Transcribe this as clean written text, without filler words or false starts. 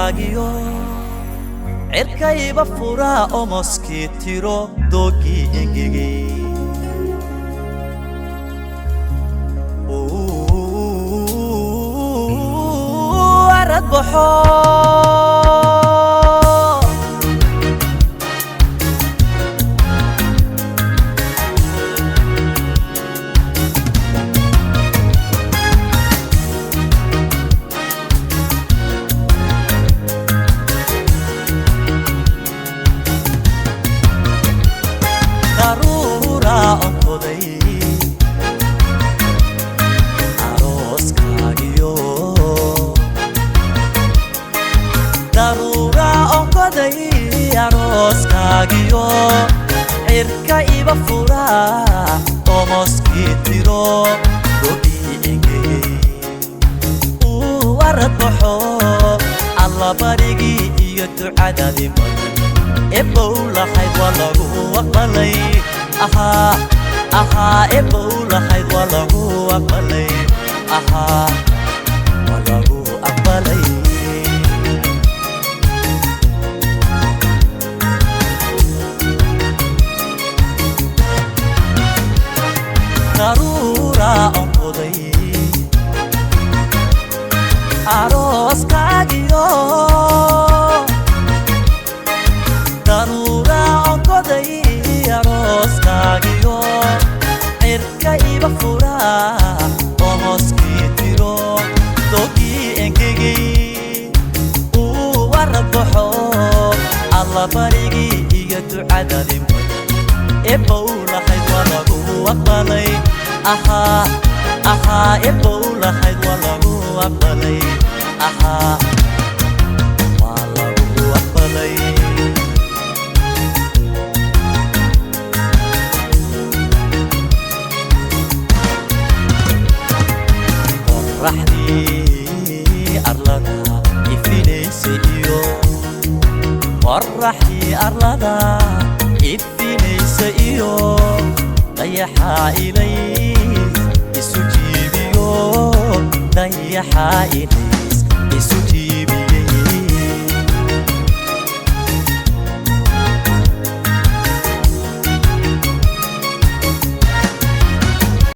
Arooskaagiyo cirkayba furaa omoskii tiro doogii engegay arad baxo. Daruura onkoday arooskaagiyo, daruura onkoday arooskaagiyo cirka iba furaa omoskii tiro dogii engegay uu arad baxo. Alla barigii iyo ducadadii badan ebow lahayd waa lagu aqbalay. Ahaa ahaa, ebow lahayd waa lagu aqbalay. Ahaa, waa lagu aqbalay. Daruura onkoday arooskaagiyo, daruura onkoday arooskaagiyo cirka iba furaa omoskii tiro dogii engegay uu warad baxo. Alla barigii iyo ducadadii badan ebow lahayd waa lagu aqbalay. Ahaa ahaa, ebow lahayd waa lagu aqbalay. Ahaa, waa lagu aqbalay. Qoraxdii arlada ifinaysay iyo, qoraxdii arlada ifinaysa iyo dayaxaa ilays isu jiibiyo, dayaxaa ilays isu